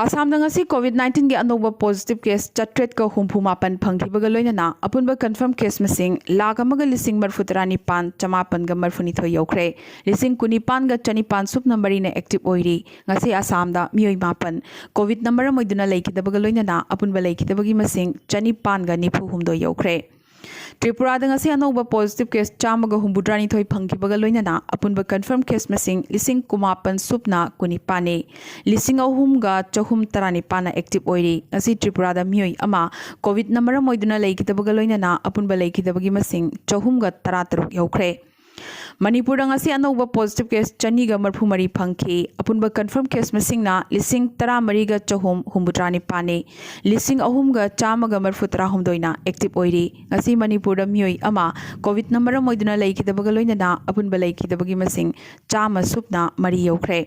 ꯑꯁꯥꯝꯗ ꯉꯁꯤ ꯀꯣꯚꯤꯗ ꯅꯥꯏꯟꯇꯤꯟꯒꯤ ꯑꯅꯧꯕ ꯄꯣꯖꯤꯇꯤꯚ ꯀꯦꯁ ꯆꯥꯇ꯭ꯔꯦꯠꯀ ꯍꯨꯝꯐꯨ ꯃꯥꯄꯟ ꯐꯪꯈꯤꯕꯒ ꯂꯣꯏꯅꯅ ꯑꯄꯨꯟꯕ ꯀꯟꯐꯔꯝ ꯀꯦꯁ ꯃꯁꯤꯡ ꯂꯥꯈ ꯑꯃꯒ ꯂꯤꯁꯤꯡ ꯃꯔꯤꯐꯨ ꯇꯔꯥꯅꯤꯄꯥꯟ ꯆꯃꯥꯄꯟꯒ ꯃꯔꯤꯐꯨꯅꯤꯊꯣꯏ ꯌꯧꯈ꯭ꯔꯦ꯫ ꯂꯤꯁꯤꯡ ꯀꯨꯟꯅꯤꯄꯥꯟꯒ ꯆꯅꯤꯄꯥꯟ ꯁꯨꯞꯅ ꯃꯔꯤꯅ ꯑꯦꯛꯇꯤꯚ ꯑꯣꯏꯔꯤ꯫ ꯉꯁꯤ ꯑꯁꯥꯝꯗ ꯃꯤꯑꯣꯏ ꯃꯥꯄꯟ ꯀꯣꯚꯤꯗꯅ ꯃꯔꯝ ꯑꯣꯏꯗꯨꯅ ꯂꯩꯈꯤꯗꯕꯒ ꯂꯣꯏꯅꯅ ꯑꯄꯨꯟꯕ ꯂꯩꯈꯤꯗꯕꯒꯤ ꯃꯁꯤꯡ ꯆꯅꯤꯄꯥꯟꯒ ꯅꯤꯐꯨ ꯍꯨꯝꯗꯣꯏ ꯌꯧꯈ꯭ꯔꯦ꯫ ꯇ꯭ꯔꯤꯄꯨꯔꯥꯗ ꯉꯁꯤ ꯑꯅꯧꯕ ꯄꯣꯖꯤꯇꯤꯚ ꯀꯦꯁ ꯆꯥꯝꯃꯒ ꯍꯨꯝꯐꯨꯇꯔꯥꯅꯤꯊꯣꯏ ꯐꯪꯈꯤꯕꯒ ꯂꯣꯏꯅꯅ ꯑꯄꯨꯟꯕ ꯀꯟꯐꯔꯝ ꯀꯦꯁ ꯃꯁꯤꯡ ꯂꯤꯁꯤꯡ ꯀꯨꯟꯃꯥꯄꯟ ꯁꯨꯞꯅ ꯀꯨꯟꯅꯤꯄꯥꯟꯅꯤ꯫ ꯂꯤꯁꯤꯡ ꯑꯍꯨꯝꯒ ꯆꯍꯨꯝ ꯇꯔꯥꯅꯤꯄꯥꯟꯅ ꯑꯦꯛꯇꯤꯚ ꯑꯣꯏꯔꯤ꯫ ꯉꯁꯤ ꯇ꯭ꯔꯤꯄꯨꯔꯥꯗ ꯃꯤꯑꯣꯏ ꯑꯃ ꯀꯣꯚꯤꯗꯅ ꯃꯔꯝ ꯑꯣꯏꯗꯨꯅ ꯂꯩꯈꯤꯗꯕꯒ ꯂꯣꯏꯅꯅ ꯑꯄꯨꯟꯕ ꯂꯩꯈꯤꯗꯕꯒꯤ ꯃꯁꯤꯡ ꯆꯍꯨꯝꯒ ꯇꯔꯥꯇꯔꯨꯛ ꯌꯧꯈ꯭ꯔꯦ꯫ ꯃꯅꯤꯄꯨꯔꯗ ꯉꯁꯤ ꯑꯅꯧꯕ ꯄꯣꯖꯤꯇꯤꯚ ꯀꯦꯁ ꯆꯅꯤꯒ ꯃꯔꯤꯐꯨ ꯃꯔꯤ ꯐꯪꯈꯤ꯫ ꯑꯄꯨꯟꯕ ꯀꯟꯐꯔꯝ ꯀꯦꯁ ꯃꯁꯤꯡꯅ ꯂꯤꯁꯤꯡ ꯇꯔꯥꯃꯔꯤꯒ ꯆꯍꯨꯝ ꯍꯨꯝꯐꯨꯇꯔꯥꯅꯤꯄꯥꯟꯅꯤ꯫ ꯂꯤꯁꯤꯡ ꯑꯍꯨꯝꯒ ꯆꯥꯝꯃꯒ ꯃꯔꯤꯐꯨ ꯇꯔꯥꯍꯨꯝꯗꯣꯏꯅ ꯑꯦꯛꯇꯤꯚ ꯑꯣꯏꯔꯤ꯫ ꯉꯁꯤ ꯃꯅꯤꯄꯨꯔꯗ ꯃꯤꯑꯣꯏ ꯑꯃ ꯀꯣꯚꯤꯗꯅ ꯃꯔꯝ ꯑꯣꯏꯗꯨꯅ ꯂꯩꯈꯤꯗꯕꯒ ꯂꯣꯏꯅꯅ ꯑꯄꯨꯟꯕ ꯂꯩꯈꯤꯗꯕꯒꯤ ꯃꯁꯤꯡ ꯆꯥꯝꯃ ꯁꯨꯞꯅ ꯃꯔꯤ ꯌꯧꯈ꯭ꯔꯦ꯫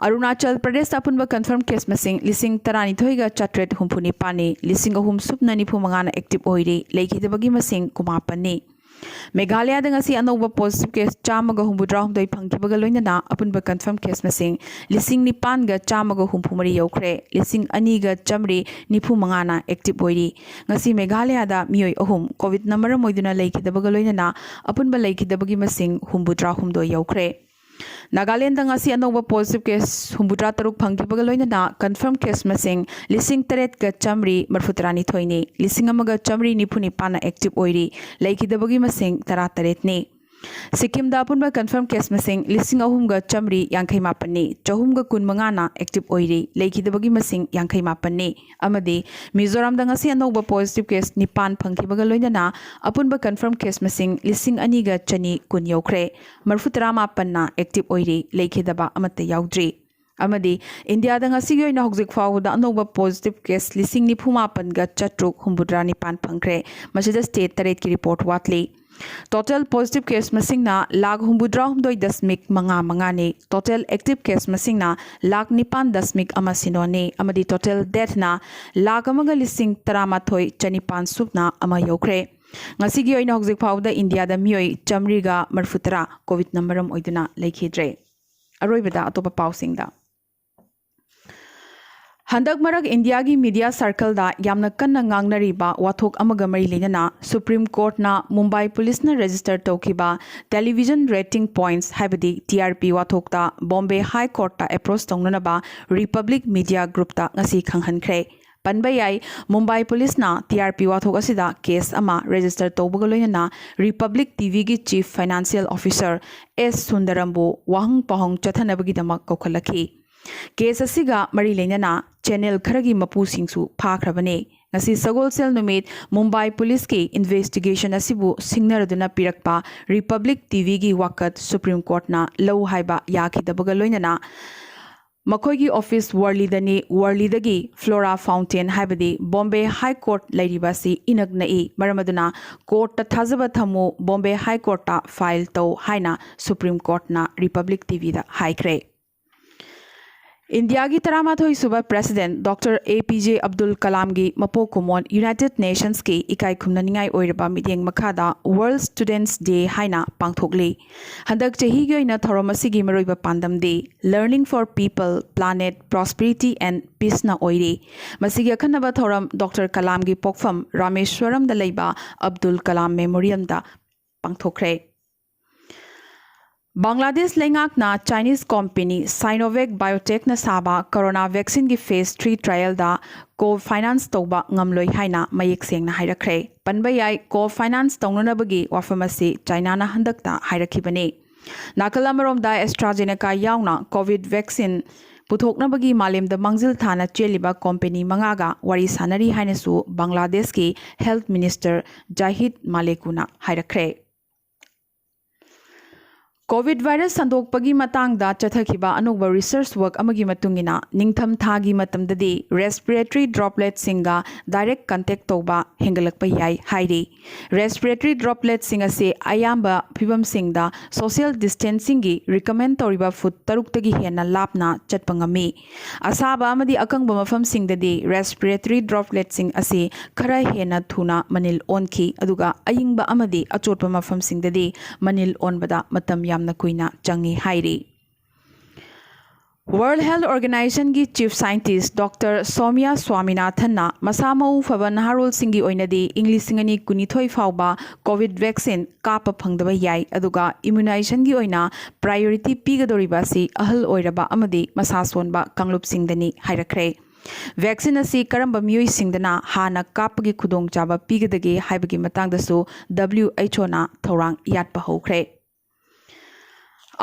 ꯑꯔꯨꯅꯥꯆꯜ ꯄ꯭ꯔꯗꯦꯁꯇ ꯑꯄꯨꯟꯕ ꯀꯟꯐꯔꯝ ꯀꯦꯁ ꯃꯁꯤꯡ ꯂꯤꯁꯤꯡ ꯇꯔꯥꯅꯤꯊꯣꯏꯒ ꯆꯥꯇ꯭ꯔꯦꯠ ꯍꯨꯝꯐꯨ ꯅꯤꯄꯥꯟꯅꯤ, ꯂꯤꯁꯤꯡ ꯑꯍꯨꯝ ꯁꯨꯞꯅ ꯅꯤꯐꯨ ꯃꯉꯥꯅ ꯑꯦꯛꯇꯤꯚ ꯑꯣꯏꯔꯤ, ꯂꯩꯈꯤꯗꯕꯒꯤ ꯃꯁꯤꯡ ꯀꯨꯟꯃꯥꯄꯟꯅꯤ꯫ ꯃꯦꯘꯥꯂꯌꯥꯗ ꯉꯁꯤ ꯑꯅꯧꯕ ꯄꯣꯖꯤꯇꯤꯚ ꯀꯦꯁ ꯆꯥꯝꯃꯒ ꯍꯨꯝꯐꯨꯇꯔꯥꯍꯨꯝꯗꯣꯏ ꯐꯪꯈꯤꯕꯒ ꯂꯣꯏꯅꯅ ꯑꯄꯨꯟꯕ ꯀꯟꯐꯔꯝ ꯀꯦꯁ ꯃꯁꯤꯡ ꯂꯤꯁꯤꯡ ꯅꯤꯄꯥꯟꯒ ꯆꯥꯝꯃꯒ ꯍꯨꯝꯐꯨ ꯃꯔꯤ ꯌꯧꯈ꯭ꯔꯦ, ꯂꯤꯁꯤꯡ ꯑꯅꯤꯒ ꯆꯥꯝꯃꯔꯤ ꯅꯤꯐꯨ ꯃꯉꯥꯅ ꯑꯦꯛꯇꯤꯚ ꯑꯣꯏꯔꯤ꯫ ꯉꯁꯤ ꯃꯦꯘꯥꯂꯌꯥꯗ ꯃꯤꯑꯣꯏ ꯑꯍꯨꯝ ꯀꯣꯚꯤꯗꯅ ꯃꯔꯝ ꯑꯣꯏꯗꯨꯅ ꯂꯩꯈꯤꯗꯕꯒ ꯂꯣꯏꯅꯅ ꯑꯄꯨꯟꯕ ꯂꯩꯈꯤꯗꯕꯒꯤ ꯃꯁꯤꯡ ꯍꯨꯝꯐꯨꯇꯔꯥꯍꯨꯝꯗꯣꯏ ꯌꯧꯈ꯭ꯔꯦ꯫ ꯅꯥꯒꯥꯂꯦꯟꯗ ꯉꯁꯤ ꯑꯅꯧꯕ ꯄꯣꯖꯤꯇꯤꯚ ꯀꯦꯁ ꯍꯨꯝꯐꯨꯇꯔꯥ ꯇꯔꯨꯛ ꯐꯪꯈꯤꯕꯒ ꯂꯣꯏꯅꯅ ꯀꯟꯐꯔꯝ ꯀꯦꯁ ꯃꯁꯤꯡ ꯂꯤꯁꯤꯡ ꯇꯔꯦꯠꯀ ꯆꯥꯝꯃꯔꯤ ꯃꯔꯤꯐꯨ ꯇꯔꯥꯅꯤꯊꯣꯏꯅꯤ, ꯂꯤꯁꯤꯡ ꯑꯃꯒ ꯆꯥꯝꯃꯔꯤ ꯅꯤꯐꯨ ꯅꯤꯄꯥꯟꯅ ꯑꯦꯛꯇꯤꯚ ꯑꯣꯏꯔꯤ, ꯂꯩꯈꯤꯗꯕꯒꯤ ꯃꯁꯤꯡ ꯇꯔꯥꯇꯔꯦꯠꯅꯤ꯫ ꯁꯤꯛꯀꯤꯝꯗ ꯑꯄꯨꯟꯕ ꯀꯟꯐꯔꯝ ꯀꯦꯁ ꯃꯁꯤꯡ ꯂꯤꯁꯤꯡ ꯑꯍꯨꯝꯒ ꯆꯥꯝꯃꯔꯤ ꯌꯥꯡꯈꯩ ꯃꯥꯄꯟꯅꯤ, ꯆꯍꯨꯝꯒ ꯀꯨꯟ ꯃꯉꯥꯅ ꯑꯦꯛꯇꯤꯚ ꯑꯣꯏꯔꯤ, ꯂꯩꯈꯤꯗꯕꯒꯤ ꯃꯁꯤꯡ ꯌꯥꯡꯈꯩ ꯃꯥꯄꯟꯅꯤ꯫ ꯑꯃꯗꯤ ꯃꯤꯖꯣꯔꯥꯝꯗ ꯉꯁꯤ ꯑꯅꯧꯕ ꯄꯣꯖꯤꯇꯤꯚ ꯀꯦꯁ ꯅꯤꯄꯥꯟ ꯐꯪꯈꯤꯕꯒ ꯂꯣꯏꯅꯅ ꯑꯄꯨꯟꯕ ꯀꯟꯐꯔꯝ ꯀꯦꯁ ꯃꯁꯤꯡ ꯂꯤꯁꯤꯡ ꯑꯅꯤꯒ ꯆꯅꯤ ꯀꯨꯟ ꯌꯧꯈ꯭ꯔꯦ꯫ ꯃꯔꯤꯐꯨ ꯇꯔꯥꯃꯥꯄꯟꯅ ꯑꯦꯛꯇꯤꯚ ꯑꯣꯏꯔꯤ, ꯂꯩꯈꯤꯗꯕ ꯑꯃꯠꯇ ꯌꯥꯎꯗ꯭ꯔꯤ꯫ ꯑꯃꯗꯤ ꯏꯟꯗꯤꯌꯥꯗ ꯉꯁꯤꯒꯤ ꯑꯣꯏꯅ ꯍꯧꯖꯤꯛ ꯐꯥꯎꯕꯗ ꯑꯅꯧꯕ ꯄꯣꯖꯤꯇꯤꯚ ꯀꯦꯁ ꯂꯤꯁꯤꯡ ꯅꯤꯐꯨ ꯃꯥꯄꯟꯒ ꯆꯥꯇ꯭ꯔꯨꯛ ꯍꯨꯝꯐꯨꯇꯔꯥ ꯅꯤꯄꯥꯟ ꯐꯪꯈ꯭ꯔꯦ꯫ ꯃꯁꯤꯗ ꯁ꯭ꯇꯦꯠ ꯇꯔꯦꯠꯀꯤ ꯔꯤꯄꯣꯔꯠ ꯋꯥꯠꯂꯤ꯫ ꯇꯣꯇꯦꯜ ꯄꯣꯖꯤꯇꯤꯚ ꯀꯦꯁ ꯃꯁꯤꯡꯅ ꯂꯥꯈ ꯍꯨꯝꯐꯨꯇꯔꯥꯍꯨꯝꯗꯣꯏ ꯗꯁꯃꯤꯛ ꯃꯉꯥ ꯃꯉꯥꯅꯤ꯫ ꯇꯣꯇꯦꯜ ꯑꯦꯛꯇꯤꯚ ꯀꯦꯁ ꯃꯁꯤꯡꯅ ꯂꯥꯈ ꯅꯤꯄꯥꯟ ꯗꯁꯃꯤꯛ ꯑꯃ ꯁꯤꯅꯣꯅꯤ꯫ ꯑꯃꯗꯤ ꯇꯣꯇꯦꯜ ꯗꯦꯊꯅ ꯂꯥꯈ ꯑꯃꯒ ꯂꯤꯁꯤꯡ ꯇꯔꯥꯃꯥꯊꯣꯏ ꯆꯅꯤꯄꯥꯟ ꯁꯨꯞꯅ ꯑꯃ ꯌꯧꯈ꯭ꯔꯦ꯫ ꯉꯁꯤꯒꯤ ꯑꯣꯏꯅ ꯍꯧꯖꯤꯛ ꯐꯥꯎꯕꯗ ꯏꯟꯗꯤꯌꯥꯗ ꯃꯤꯑꯣꯏ ꯆꯥꯝꯃꯔꯤꯒ ꯃꯔꯤꯐꯨꯇꯔꯥ ꯀꯣꯚꯤꯗꯅ ꯃꯔꯝ ꯑꯣꯏꯗꯨꯅ ꯂꯩꯈꯤꯗ꯭ꯔꯦ꯫ ꯑꯔꯣꯏꯕꯗ ꯑꯇꯣꯞꯄ ꯄꯥꯎꯁꯤꯡꯗ꯫ ꯍꯟꯗꯛ ꯃꯔꯛ ꯏꯟꯗꯤꯌꯥꯒꯤ ꯃꯤꯗꯤꯌꯥ ꯁꯔꯀꯜꯗ ꯌꯥꯝꯅ ꯀꯟꯅ ꯉꯥꯡꯅꯔꯤꯕ ꯋꯥꯊꯣꯛ ꯑꯃꯒ ꯃꯔꯤ ꯂꯩꯅꯅ ꯁꯨꯄ꯭ꯔꯤꯝ ꯀꯣꯔꯠꯅ ꯃꯨꯝꯕꯥꯏ ꯄꯨꯂꯤꯁꯅ ꯔꯦꯖꯤꯁꯇꯔ ꯇꯧꯈꯤꯕ ꯇꯦꯂꯤꯚꯤꯖꯟ ꯔꯦꯇꯤꯡ ꯄꯣꯏꯟꯠꯁ ꯍꯥꯏꯕꯗꯤ ꯇꯤ ꯑꯥꯔ ꯄꯤ ꯋꯥꯊꯣꯛꯇ ꯕꯣꯝꯕꯦ ꯍꯥꯏ ꯀꯣꯔꯠꯇ ꯑꯦꯄ꯭ꯔꯣꯆ ꯇꯧꯅꯅꯕ ꯔꯤꯄꯕ꯭ꯂꯤꯛ ꯃꯤꯗꯤꯌꯥ ꯒ꯭ꯔꯨꯞꯇ ꯉꯁꯤ ꯈꯪꯍꯟꯈ꯭ꯔꯦ꯫ ꯄꯟꯕ ꯌꯥꯏ, ꯃꯨꯝꯕꯥꯏ ꯄꯨꯂꯤꯁꯅ ꯇꯤ ꯑꯥꯔ ꯄꯤ ꯋꯥꯊꯣꯛ ꯑꯁꯤꯗ ꯀꯦꯁ ꯑꯃ ꯔꯦꯖꯤꯁꯇꯔ ꯇꯧꯕꯒ ꯂꯣꯏꯅꯅ ꯔꯤꯄꯕ꯭ꯂꯤꯛ ꯇꯤꯚꯤꯒꯤ ꯆꯤꯐ ꯐꯥꯏꯅꯥꯟꯁꯤꯌꯦꯜ ꯑꯣꯐꯤꯁꯔ ꯑꯦꯁ ꯁꯨꯟꯗꯔꯝꯕꯨ ꯋꯥꯍꯪ ꯄꯥꯎꯍꯪ ꯆꯠꯊꯅꯕꯒꯤꯗꯃꯛ ꯀꯧꯈꯠꯂꯛꯈꯤ꯫ ꯀꯦꯁ ꯑꯁꯤꯒ ꯃꯔꯤ ꯂꯩꯅꯅ ꯆꯦꯅꯦꯜ ꯈꯔꯒꯤ ꯃꯄꯨꯁꯤꯡꯁꯨ ꯐꯥꯈ꯭ꯔꯕꯅꯤ꯫ ꯉꯁꯤ ꯁꯒꯣꯜꯁꯦꯜ ꯅꯨꯃꯤꯠ ꯃꯨꯝꯕꯥꯏ ꯄꯨꯂꯤꯁꯀꯤ ꯏꯟꯚꯦꯁꯇꯤꯒꯦꯁꯟ ꯑꯁꯤꯕꯨ ꯁꯤꯡꯅꯔꯗꯨꯅ ꯄꯤꯔꯛꯄ ꯔꯤꯄꯕ꯭ꯂꯤꯛ ꯇꯤꯚꯤꯒꯤ ꯋꯥꯀꯠ ꯁꯨꯄ꯭ꯔꯤꯝ ꯀꯣꯔꯠꯅ ꯂꯧ ꯍꯥꯏꯕ ꯌꯥꯈꯤꯗꯕꯒ ꯂꯣꯏꯅꯅ ꯃꯈꯣꯏꯒꯤ ꯑꯣꯐꯤꯁ ꯋꯥꯔꯂꯤꯗꯅꯤ, ꯋꯥꯔꯂꯤꯗꯒꯤ ꯐ꯭ꯂꯣꯔꯥ ꯐꯥꯎꯟꯇꯦꯟ ꯍꯥꯏꯕꯗꯤ ꯕꯣꯝꯕꯦ ꯍꯥꯏ ꯀꯣꯔꯠ ꯂꯩꯔꯤꯕ ꯑꯁꯤ ꯏꯅꯛ ꯅꯛꯏ꯫ ꯃꯔꯝ ꯑꯗꯨꯅ ꯀꯣꯔꯠꯇ ꯊꯥꯖꯕ ꯊꯝꯃꯨ, ꯕꯣꯝꯕꯦ ꯍꯥꯏ ꯀꯣꯔꯠꯇ ꯐꯥꯏꯜ ꯇꯧ ꯍꯥꯏꯅ ꯁꯨꯄ꯭ꯔꯤꯝ ꯀꯣꯔꯠꯅ ꯔꯤꯄꯕ꯭ꯂꯤꯛ ꯇꯤꯚꯤꯗ ꯍꯥꯏꯈ꯭ꯔꯦ꯫ ꯏꯟꯗꯤꯌꯥꯒꯤ ꯇꯔꯥꯃꯥꯊꯣꯏ ꯁꯨꯕ ꯄ꯭ꯔꯦꯁꯤꯗꯦꯟꯠ ꯗꯣꯛꯇꯔ ꯑꯦ ꯄꯤ ꯖꯦ ꯑꯕꯗꯨꯜ ꯀꯂꯥꯝꯒꯤ ꯃꯄꯣꯛ ꯀꯨꯝꯑꯣꯟ ꯌꯨꯅꯥꯏꯇꯦꯗ ꯅꯦꯁꯟꯁꯀꯤ ꯏꯀꯥꯏ ꯈꯨꯝꯅꯅꯤꯡꯉꯥꯏ ꯑꯣꯏꯔꯕ ꯃꯤꯠꯌꯦꯡ ꯃꯈꯥꯗ ꯋꯥꯔꯜꯗ ꯁ꯭ꯇꯨꯗꯦꯟꯠꯁ ꯗꯦ ꯍꯥꯏꯅ ꯄꯥꯡꯊꯣꯛꯂꯤ꯫ ꯍꯟꯗꯛ ꯆꯍꯤꯒꯤ ꯑꯣꯏꯅ ꯊꯧꯔꯝ ꯑꯁꯤꯒꯤ ꯃꯔꯨꯑꯣꯏꯕ ꯄꯥꯟꯗꯝꯗꯤ Learning for People, Planet, Prosperity and Peaceꯅ ꯑꯣꯏꯔꯤ꯫ ꯃꯁꯤꯒꯤ ꯑꯈꯟꯅꯕ ꯊꯧꯔꯝ ꯗꯣꯛꯇꯔ ꯀꯂꯥꯝꯒꯤ ꯄꯣꯛꯐꯝ ꯔꯥꯃꯦꯁ꯭ꯋꯔꯝꯗ ꯂꯩꯕ ꯑꯕꯗꯨꯜ ꯀꯂꯥꯝ ꯃꯦꯃꯣꯔꯤꯌꯝꯗ ꯄꯥꯡꯊꯣꯛꯈ꯭ꯔꯦ꯫ ꯕꯪꯒ꯭ꯂꯥꯗꯦꯁ ꯂꯩꯉꯥꯛꯅ ꯆꯥꯏꯅꯤꯁ ꯀꯣꯝꯄꯦꯅꯤ ꯁꯥꯏꯅꯣꯚꯦꯛ ꯕꯥꯏꯑꯣꯇꯦꯛꯅ ꯁꯥꯕ ꯀꯣꯔꯣꯅꯥ ꯚꯦꯛꯁꯤꯟꯒꯤ ꯐꯦꯖ ꯊ꯭ꯔꯤ ꯇ꯭ꯔꯥꯌꯦꯜꯗ ꯀꯣ ꯐꯥꯏꯅꯥꯟꯁ ꯇꯧꯕ ꯉꯝꯂꯣꯏ ꯍꯥꯏꯅ ꯃꯌꯦꯛ ꯁꯦꯡꯅ ꯍꯥꯏꯔꯛꯈ꯭ꯔꯦ꯫ ꯄꯟꯕ ꯌꯥꯏ, ꯀꯣ ꯐꯥꯏꯅꯥꯟꯁ ꯇꯧꯅꯅꯕꯒꯤ ꯋꯥꯐꯝ ꯑꯁꯤ ꯆꯥꯏꯅꯥꯅ ꯍꯟꯗꯛꯇ ꯍꯥꯏꯔꯛꯈꯤꯕꯅꯤ꯫ ꯅꯥꯀꯜ ꯑꯃꯔꯣꯝꯗ, ꯑꯦꯁꯇ꯭ꯔꯥꯖꯦꯅꯦꯀꯥ ꯌꯥꯎꯅ ꯀꯣꯚꯤꯗ ꯚꯦꯛꯁꯤꯟ ꯄꯨꯊꯣꯛꯅꯕꯒꯤ ꯃꯥꯂꯦꯝꯗ ꯃꯥꯡꯖꯤꯜ ꯊꯥꯅ ꯆꯦꯜꯂꯤꯕ ꯀꯣꯝꯄꯦꯅꯤ ꯃꯉꯥꯒ ꯋꯥꯔꯤ ꯁꯥꯟꯅꯔꯤ ꯍꯥꯏꯅꯁꯨ ꯕꯪꯒ꯭ꯂꯥꯗꯦꯁꯀꯤ ꯍꯦꯜꯊ ꯃꯤꯅꯤꯁꯇꯔ ꯖꯥꯍꯤꯗ ꯃꯥꯂꯦꯀꯨꯅ ꯍꯥꯏꯔꯛꯈ꯭ꯔꯦ꯫ ꯀꯣꯚꯤꯗ ꯚꯥꯏꯔꯁ ꯁꯟꯗꯣꯛꯄꯒꯤ ꯃꯇꯥꯡꯗ ꯆꯠꯊꯈꯤꯕ ꯑꯅꯧꯕ ꯔꯤꯁꯔꯆ ꯋꯥꯔꯛ ꯑꯃꯒꯤ ꯃꯇꯨꯡ ꯏꯟꯅ, ꯅꯤꯡꯊꯝ ꯊꯥꯒꯤ ꯃꯇꯝꯗꯗꯤ ꯔꯦꯁꯄꯤꯔꯦꯇꯔꯤ ꯗ꯭ꯔꯣꯞꯂꯦꯠꯁꯤꯡꯒ ꯗꯥꯏꯔꯦꯛ ꯀꯟꯇꯦꯛ ꯇꯧꯕ ꯍꯦꯟꯒꯠꯂꯛꯄ ꯌꯥꯏ ꯍꯥꯏꯔꯤ꯫ ꯔꯦꯁꯄꯤꯔꯦꯇꯔꯤ ꯗ꯭ꯔꯣꯞꯂꯦꯠꯁꯤꯡ ꯑꯁꯤ ꯑꯌꯥꯝꯕ ꯐꯤꯕꯝꯁꯤꯡꯗ ꯁꯣꯁꯤꯌꯦꯜ ꯗꯤꯁꯇꯦꯟꯁꯤꯡꯒꯤ ꯔꯤꯀꯃꯦꯟ ꯇꯧꯔꯤꯕ ꯐꯨꯠ ꯇꯔꯨꯛꯇꯒꯤ ꯍꯦꯟꯅ ꯂꯥꯞꯅ ꯆꯠꯄ ꯉꯝꯃꯤ꯫ ꯑꯁꯥꯕ ꯑꯃꯗꯤ ꯑꯀꯪꯕ ꯃꯐꯝꯁꯤꯡꯗꯗꯤ ꯔꯦꯁꯄꯤꯔꯦꯇꯔꯤ ꯗ꯭ꯔꯣꯞꯂꯦꯠꯁꯤꯡ ꯑꯁꯤ ꯈꯔ ꯍꯦꯟꯅ ꯊꯨꯅ ꯃꯅꯤꯜ ꯑꯣꯟꯈꯤ, ꯑꯗꯨꯒ ꯑꯏꯪꯕ ꯑꯃꯗꯤ ꯑꯆꯣꯠꯄ ꯃꯐꯝꯁꯤꯡꯗꯗꯤ ꯃꯅꯤꯜ ꯑꯣꯟꯕꯗ ꯃꯇꯝ ꯌꯥꯝꯅ ꯀꯨꯏꯅ ꯆꯪꯏ ꯍꯥꯏꯔꯤ꯫ ꯋꯥꯔꯜꯗ ꯍꯦꯜꯊ ꯑꯣꯔꯒꯅꯥꯏꯖꯦꯁꯟꯒꯤ ꯆꯤꯐ ꯁꯥꯏꯟꯇꯤꯁ ꯗꯣꯛꯇꯔ ꯁꯣꯃꯤꯌꯥ ꯁ꯭ꯋꯥꯃꯤꯅꯥꯊꯟꯅ ꯃꯁꯥ ꯃꯎ ꯐꯕ ꯅꯍꯥꯔꯣꯜꯁꯤꯡꯒꯤ ꯑꯣꯏꯅꯗꯤ ꯏꯪ ꯂꯤꯁꯤꯡ ꯑꯅꯤ ꯀꯨꯟꯅꯤꯊꯣꯏ ꯐꯥꯎꯕ ꯀꯣꯚꯤꯗ ꯚꯦꯛꯁꯤꯟ ꯀꯥꯞꯄ ꯐꯪꯗꯕ ꯌꯥꯏ, ꯑꯗꯨꯒ ꯏꯝꯃ꯭ꯌꯨꯅꯥꯏꯖꯦꯁꯟꯒꯤ ꯑꯣꯏꯅ ꯄ꯭ꯔꯥꯏꯌꯣꯔꯤꯇꯤ ꯄꯤꯒꯗꯧꯔꯤꯕ ꯑꯁꯤ ꯑꯍꯜ ꯑꯣꯏꯔꯕ ꯑꯃꯗꯤ ꯃꯁꯥ ꯁꯣꯟꯕ ꯀꯥꯡꯂꯨꯞꯁꯤꯡꯗꯅꯤ ꯍꯥꯏꯔꯛꯈ꯭ꯔꯦ꯫ ꯚꯦꯛꯁꯤꯟ ꯑꯁꯤ ꯀꯔꯝꯕ ꯃꯤꯑꯣꯏꯁꯤꯡꯗꯅ ꯍꯥꯟꯅ ꯀꯥꯞꯄꯒꯤ ꯈꯨꯗꯣꯡꯆꯥꯕ ꯄꯤꯒꯗꯒꯦ ꯍꯥꯏꯕꯒꯤ ꯃꯇꯥꯡꯗꯁꯨ ꯗꯕ꯭ꯂꯤꯎ ꯑꯩꯆ ꯑꯣꯅ ꯊꯧꯔꯥꯡ ꯌꯥꯠꯄ ꯍꯧꯈ꯭ꯔꯦ꯫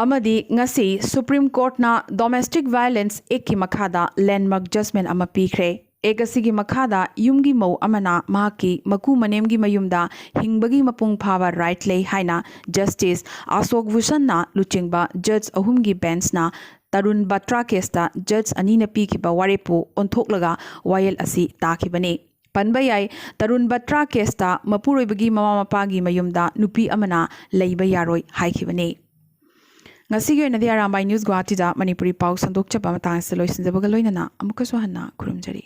ꯑꯃꯗꯤ ꯉꯁꯤ ꯁꯨꯄ꯭ꯔꯤꯝ ꯀꯣꯔꯠꯅ ꯗꯣꯃꯦꯁꯇꯤꯛ ꯚꯥꯏꯑꯣꯂꯦꯟꯁ ꯑꯦꯛꯀꯤ ꯃꯈꯥꯗ ꯂꯦꯟꯗꯃꯥꯔꯛ ꯖꯖꯃꯦꯟ ꯑꯃ ꯄꯤꯈ꯭ꯔꯦ꯫ ꯑꯦꯛ ꯑꯁꯤꯒꯤ ꯃꯈꯥꯗ ꯌꯨꯝꯒꯤ ꯃꯧ ꯑꯃꯅ ꯃꯍꯥꯛꯀꯤ ꯃꯀꯨ ꯃꯅꯦꯝꯒꯤ ꯃꯌꯨꯝꯗ ꯍꯤꯡꯕꯒꯤ ꯃꯄꯨꯡ ꯐꯥꯕ ꯔꯥꯏꯠ ꯂꯩ ꯍꯥꯏꯅ ꯖꯁꯇꯤꯁ ꯑꯁꯣꯛ ꯚꯨꯁꯟꯅ ꯂꯨꯆꯤꯡꯕ ꯖꯖ ꯑꯍꯨꯝꯒꯤ ꯕꯦꯟꯆꯅ ꯇꯔꯨꯟ ꯕꯇ꯭ꯔꯥ ꯀꯦꯁꯇ ꯖꯖ ꯑꯅꯤꯅ ꯄꯤꯈꯤꯕ ꯋꯥꯔꯦꯞꯄꯨ ꯑꯣꯟꯊꯣꯛꯂꯒ ꯋꯥꯌꯦꯜ ꯑꯁꯤ ꯇꯥꯈꯤꯕꯅꯤ꯫ ꯄꯟꯕ ꯌꯥꯏ, ꯇꯔꯨꯟ ꯕꯇ꯭ꯔꯥ ꯀꯦꯁꯇ ꯃꯄꯨꯔꯣꯏꯕꯒꯤ ꯃꯃꯥ ꯃꯄꯥꯒꯤ ꯃꯌꯨꯝꯗ ꯅꯨꯄꯤ ꯑꯃꯅ ꯂꯩꯕ ꯌꯥꯔꯣꯏ ꯍꯥꯏꯈꯤꯕꯅꯤ꯫ ꯉꯁꯤꯒꯤ ꯑꯣꯏꯅꯗꯤ ꯑꯔꯥꯝꯕꯥꯏ ꯅ꯭ꯌꯨꯁ ꯒꯨꯋꯥꯍꯥꯇꯤꯗ ꯃꯅꯤꯄꯨꯔꯤ ꯄꯥꯎ ꯁꯟꯗꯣꯛꯆꯕ ꯃꯇꯥꯡ ꯑꯁꯤꯗ ꯂꯣꯏꯁꯤꯟꯖꯕꯒ ꯂꯣꯏꯅꯅ ꯑꯃꯨꯛꯀꯁꯨ ꯍꯟꯅ ꯈꯨꯔꯨꯝꯖꯔꯤ꯫